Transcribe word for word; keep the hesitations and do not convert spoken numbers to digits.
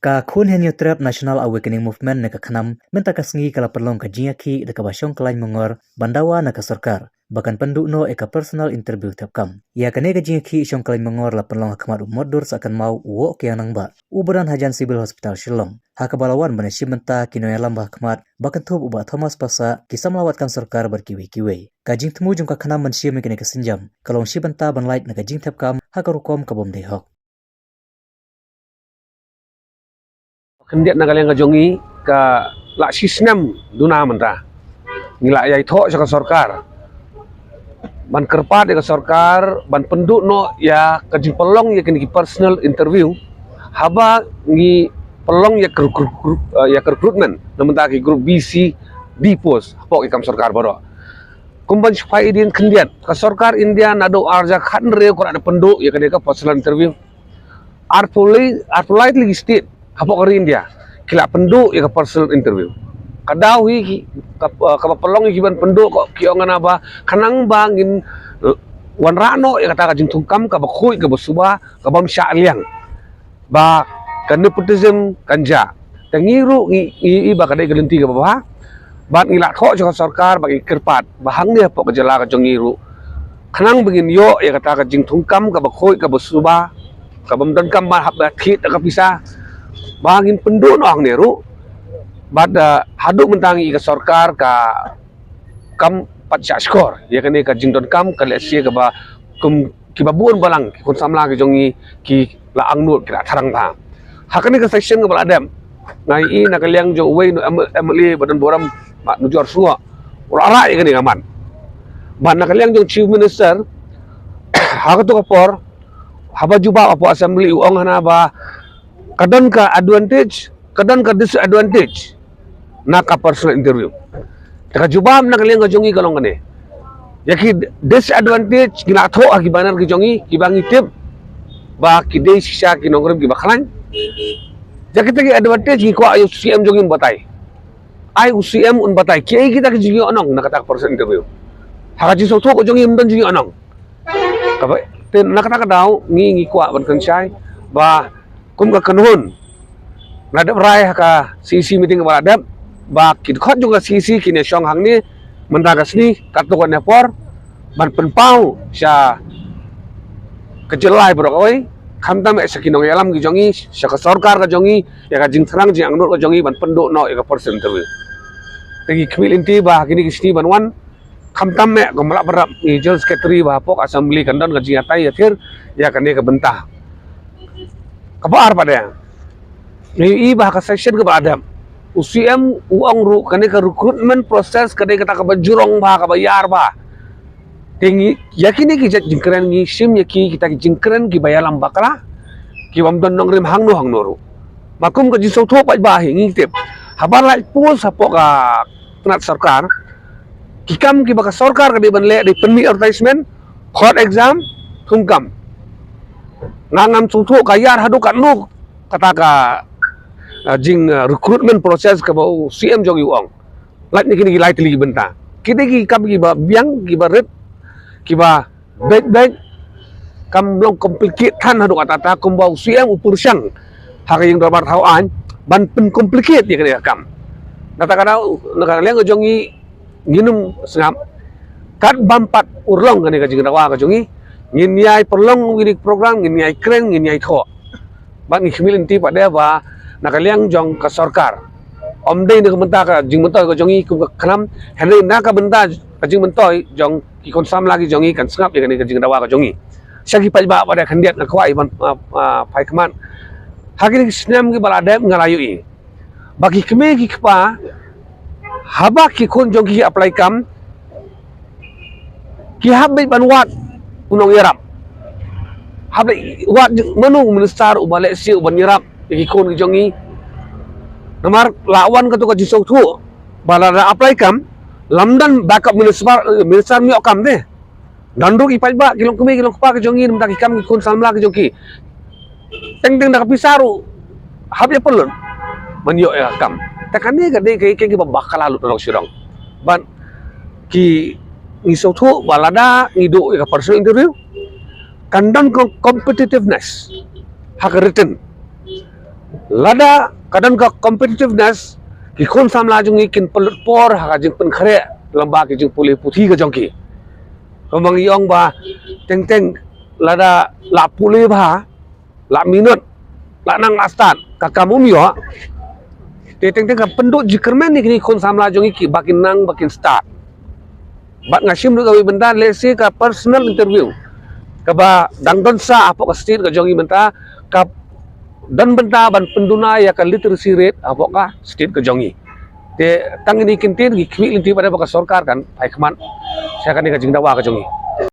Ka Khun Hynñiewtrep National Awakening Movement ne ka KHNAM mynta ka sngi ka la pynlong ka jingïakhih da kaba shong khlaiñ mongor ban dawa na ka sorkar ba kan pynduh noh ïa ka personal interview thep kam. Ïa kane ka jingïakhih shong khlaiñ mongor la pynlong ha khmat u Motdur Sahkynmaw u Woh Kiang Nangbah, u ba don hajan Civil Hospital Shillong. Ha kaba la wan ban ïashim bynta ki nongïalam ba ha khmat ba kynthup u Bah Thomas Passah, ki samla wad kam sorkar bad kiwei kiwei. Ka jingthmu jong ka KHNAM ban shim ïa kane ka sienjam ka long shim bynta ban lait na ka jingthep kam ha ka rukom ka bym dei hok. Khyndiat na ka liang ka jong ngi ka la shi snem duna mynta ngi la ïai thoh sha ka sorkar ban kyrpad ïa ka sorkar ban pynduh noh ïa ka jingpynlong ïa kine ki personal interview haba ngi pynlong ïa ka recruit, eh, ïa ka recruitment na mynta ki group B C D post hapoh ki kam sorkar baroh. Kum ban shu phai hadien khyndiat, ka sorkar India naduh ar hajar khathynriew ka la pynduh ïa kane ka personal interview. Arphew lai, arphew lai tylli ki state hapoh ka ri India ki la pynduh ïa ka personal interview. Ka daw hi ki, ka, kaba pynlong ïa ki ban pynduh ko ki ong hana ba khnang ba ngin, eh, wanrah noh ïa kata ka jingthung kam kaba khuid kaba suba kabym shah liang. Ba ka nepotism kan jah. Te ngi ruh ngi, ngi ïohi ba ka dei ka lynti kaba bha. Bad ngi la thoh sha ka sorkar ba ngi kyrpad ba hangne hapoh ka jylla ka jong ngi ruh khnang ba ngin ïoh ïa kata ka jingthung kam kaba khuid kaba suba, kabym donkam ban hap ban thied da ka pisa, ba ngin pynduh noh hangne ruh. Bad, eh, haduh mynta ngi ïohi ka sorkar ka kam pat shah shkor ïa kane ka jingdonkam ka lehse kaba kum kiba bun balang ki khun samla ki jong ngi ki la angnud ki la thrang bha. Ha kane ka session kaba la dep nga ïohi na ka liang jong uwei u M-, M L A ba don burom, Bah Nujor Shuwa, u la rah ïa kane ka mat. Bad na ka liang jong Chief Minister ha kato ka por haba jubab hapoh Assembly u ong hana ba ka don ka advantage, ka don ka disadvantage na ka personal interview. Te ka jubab na ka liang ka jong ngi ka long kane. Ïa ki disadvantage ngi la thoh ha ki banner ki jong ngi kiba ngi tip ba ki dei shisha ki nongrim kiba khlaiñ. Ïa kita ki advantage ngi kwah ïa u C M jong ngi un batai. Ai u C M un batai kiei kita ki jingïohnong na kata ka personal interview. Ha ka jingsngewthuh ka jong ngi ym don jingïohnong. Kaba, te na kata ka daw ngi, ngi kwah ban kynshai ba kum ka kynhun la dep rai ha ka C E C meeting kaba la dep ba ki dkhot jong ka C E C kin ïashong hangne mynta ka sngi katto katne por ban pynpaw sha ka jylla baroh kawei, khamtam eh sha ki nongïalam ki jong ngi, sha ka sorkar ka jong ngi, ïa ka jingthrang jingangnud ka jong ngi ban pynduh noh ïa ka personal interview. Te ngi khmih lynti ba ha kine ki sngi ban wan khamtam eh kum la bynrap i General Secretary ba hapoh Assembly kan don ka jingïatai ïathir ïa kane ka bynta. Kaba ar pat de ngi ïohi ba ha ka session kaba la dep u C M u ong ruh kane ka recruitment process ka dei kata kaba jrong bha, kaba ïar bha. Te ngi ïa kine ki jait jingkren ngi shim ïa ki kita ki jingkren kiba ïalam bakla, kibym don nongrim hangno hangno ruh. Ba kum ka jingsngewthuh paidbah hi ngi tip haba la post hapoh ka tnat sorkar, ki kam kiba ka sorkar ka dei ban leh dei pynmih advertisement, khot exam, thung kam. Nga ngam sngewthuh ka ïar haduh katno kata ka, ah, jing, ah, recruitment process kaba u C M jong ngi u ong. Lait na kine ki lai tylli ki bynta. Ki dei ki kam kiba biang, kiba rit, kiba beit beit, kam long complicate than haduh katta katta kumba u C M u pyrshang ha ka ïing dorbar thaw aiñ ban pyncomplicate ïa kane ka kam. Na kata ka daw na ka liang ka jong ngi ngin ym sngap. Katba ym pat urlong kane ka jingdawa ka jong ngi, ngin ïai pynlong kine ki program, ngin ïai kren, ngin ïai thoh. Bad ngi khmih lynti pat de ba na ka liang jong ka sorkar, ym dei na ka bynta ka jingmyntoi ka jong ngi kum ka KHNAM, hynrei na ka bynta ka jingmyntoi jong ki khun samla ki jong ngi kan sngap ïa kane ka jingdawa ka jong ngi. Sha ki paidbah pat de khyndiat nga kwah ban, ah, ah, phai khmat. Ha kine ki snem kiba la dep nga la ïohi ba ki kmie ki kpa haba ki khun jong ki ki apply kam, ki hap beit ban wad u nongïarap. Hap beit wad mano u minister uba lehse u ban ïarap ïa ki khun ki jong ngi. Namar la wan kato ka jingsngewthuh ba lada apply kam, ym don backup minister, minister ym ïoh kam de. Don ruh ki paidbah, ki longkmie ki longkpa ki jong ngi, na bynta ki kam ki khun samla ki jong ki. Teng teng da ka pisa ruh hap ïa pynlut ban ïoh ïa ka kam. Te kane ka dei ka, ka, kiba bakla lut na ka shyrkhei. Bad ki, ngi sngewthuh ba lada ngi duh ïa ka personal interview, kan don ka competitiveness ha ka written. Lada ka don ka competitiveness, ki khun samla jong ngi kin pynlut por ha ka jingpynkhreh lem bad ki jingpule puthi ka jong ki. Kumba ngi ong ba teng teng lada la pule bha, la minot, la nang la stad, ka kam um ïoh. Te teng teng ka pynduh jingkyrmen ïa kine ki khun samla jong ngi kiba kin nang ba kin stad. Bad nga shim ruh kawei bynta, lehse ka personal interview kaba dang don sha hapoh ka state ka jong ngi mynta, ka don bynta ban pynduna ïa ka literacy rate hapoh ka state ka jong ngi. Te tang kine ki kyntien, ngi khmih lynti bad ba ka sorkar kan phai khmat sha kane ka jingdawa ka jong ngi.